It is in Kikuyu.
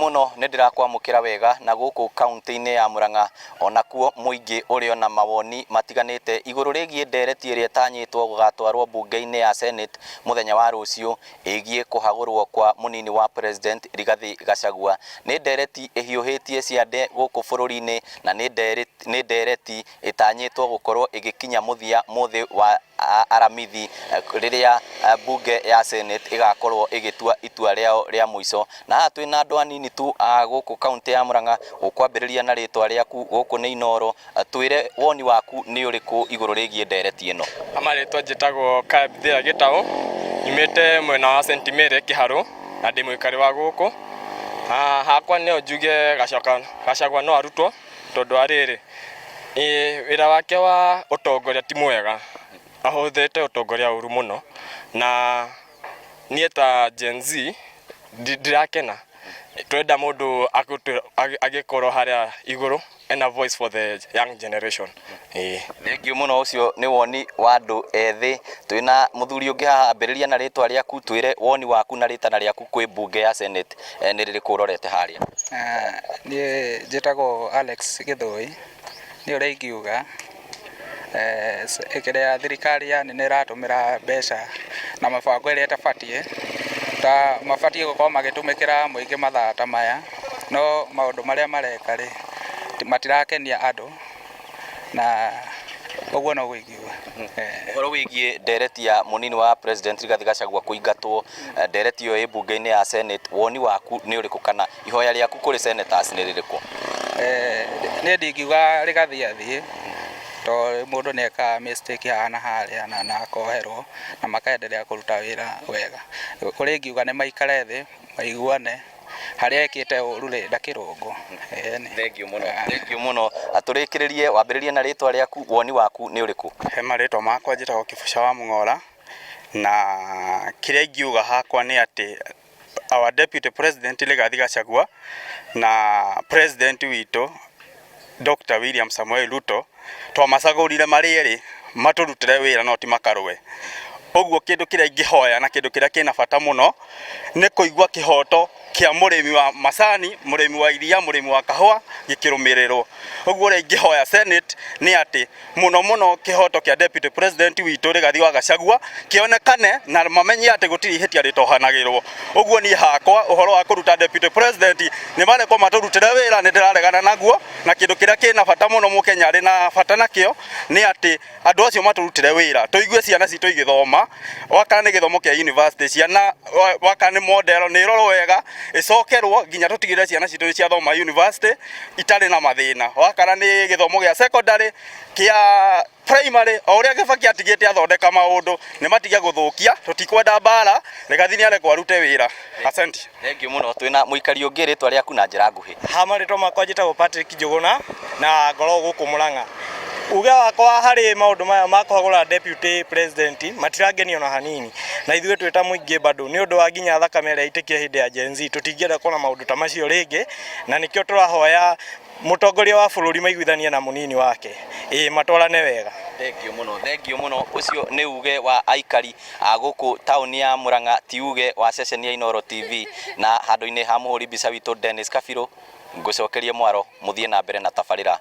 Mũno nĩ ndĩrakwamũkĩra wega na gũkũ kaunti-inĩ ya Murang'a onakuo mũingĩ ũrĩ ona mawoni matiganĩte igũrũ rĩgiĩ ndereti ĩrĩa ĩtanyĩtwo gũgatwarwo mbunge-inĩ ya Senate mũthenya wa rũciũ ĩgiĩ kũhagũrwo kwa mũnini wa President Rigathi Gachagua. Nĩ ndereti ĩhiũhĩtie ciande gũkũ bũrũri-inĩ na nĩ ndereti ĩtanyĩtwo gũkorwo ĩgĩkinya mũthia mũthĩ wa aramithi rĩrĩa mbunge ya Senate ĩgakorwo ĩgĩtua itua rĩao rĩa mũico. Na haha twĩna andũ anini tu a gũkũ kaunti ya Murang'a. Ũkwambĩrĩria na rĩtwa rĩaku, gũkũ nĩ Inooro, twĩre woni waku nĩ ũrĩkũ igũrũ rĩgiĩ ndereti ĩno. Amarĩtwa njĩtagwo Caleb Thĩa Gĩtaũ, nyumĩte mwena wa St Mary Kĩharũ na ndĩ mũikari wa gũkũ. Hakwa no njuge Gachagua no arutwo tondũ wa rĩrĩ, wĩra wake wa ũtongoria ti mwega, ahũthĩrĩte ũtongoria ũru mũno na niĩ ta Gen Z ndirakena. Twenda mũndũ agĩkorwo harĩa igũrũ ena voice for the young generation. Ĩĩ. Thengiũ mũno, ũcio nĩ woni wa andũ ethĩ. Twĩna mũthuri ũngĩ haha, ambĩrĩria na rĩtwa rĩaku, twĩre woni waku na rĩtana rĩaku kwĩ mbunge ya Senate nĩ rĩrĩkũ ũrorete harĩa. Niĩ njĩtagwo Alex Gĩthũi. Niĩ ũrĩa ingiuga, kĩrĩa thirikari yani nĩ ĩratũmĩra mbeca na mĩbango ĩrĩa ĩtabatiĩ, ta mabatiĩ gũkorwo magĩtũmĩkĩra mũingĩ mathaa ta maya, no maũndũ marĩa mareka rĩ, matirakenia andũ na ũguo noguo ingiuga. Ũhoro wĩgiĩ ndereti ya mũnini wa President Rigathi Gachagua kũingatwo, ndereti ĩyo ĩ mbunge-inĩ ya Senate, woni waku nĩ ũrĩkũ kana ihoya rĩaku kũrĩ senators nĩ rĩrĩkũ? Niĩ ndingiuga Rigathi athiĩ, tondũ mũndũ nĩ ekaga mistake haha na harĩa na akoherwo na makaendelea kũruta wĩra wega. Ũrĩa ingiuga nĩ maikare thĩ maiguane, harĩa ekĩte ũru rĩ, ndakĩrũngwo. Ĩni. Thengiũ mũno, thengiũ mũno. Tũrĩkĩrĩrie, wambĩrĩrie na rĩtwa rĩaku, woni waku nĩ ũrĩkũ? He marĩtwa makwa njĩtagwo Kĩbuca wa Mũng'ora na kĩrĩa ingiuga hakwa nĩ atĩ our Deputy President Rigathi Gachagua na President witũ Dr. William Samoei Ruto twamacagũrire marĩ erĩ matũrutĩre wĩra no ti makarũe. Ũguo kĩndũ kĩrĩa ingĩhoya na kĩndũ kĩrĩa kĩna bata mũno nĩ kũigua kĩhoto kĩa mũrĩmi wa macani, mũrĩmi wa iria, mũrĩmi wa kahũa gĩkĩrũmĩrĩrwo. Ũguo ũrĩa ingĩhoya Senate nĩ atĩ mũno mũno kĩhoto kĩa Deputy President witũ Rigathi wa Gachagua kĩonekane na mamenye atĩ gũtirĩ ihĩtia rĩtohanagĩrwo. Ũguo niĩ hakwa ũhoro wa kũruta Deputy President nĩ marekwo matũrutĩre wĩra nĩ ndĩraregana naguo, na kĩndũ kĩrĩa kĩna bata mũno mũkenya arĩ na bata nakĩo nĩ atĩ andũ acio matũrutĩre wĩra, tũigue ciana citũ igĩthoma, wakana nĩ gĩthomo kĩa university ciana, wakana nĩ model nĩ ĩrorwo wega ĩcokerwo nginya tũtigĩrĩre ciana citũ nĩ ciathoma university itarĩ na mathĩna. Wakana nĩ gĩthomo gĩa secondary, kĩa primary, o ũrĩa Kibaki atigĩte athondeka maũndũ nĩ matige gũthũkia, tũtikwenda mbara, Rigathi nĩ arekwo arute wĩra. Asante. Thengiũ mũno. Twĩna mũikari ũngĩ, rĩtwa rĩaku na njĩra nguhĩ. Ha marĩtwa makwa njĩtagwo Patrick Njũgũna na ngoragwo gũkũ Murang'a. Uge wakwa harĩ maũndũ maya ma kũhagũra Deputy President matirangenia ona hanini, na ithuĩ twĩ ta mũingĩ bado nĩ ũndũ wa nginya thakame ĩrĩa ĩitĩkire hĩndĩ ya Gen Z tũtingĩenda kuona maũndũ ta macio rĩngĩ, na nĩkĩo tũrahoya mũtongoria wa bũrũri maiguithanie na mũnini wake, ĩĩ, matwarane wega. Thengiũ mũno, thengiũ mũno. Ũcio nĩ uge wa aikari a gũkũ taũni ya Murang'a, ti uge wa ceceni ya Inooro TV. Na handũ-inĩ ha mũhũri mbica witũ Dennis Kabirũ, ngũcokerie mwaro mũthiĩ na mbere na tabarĩra.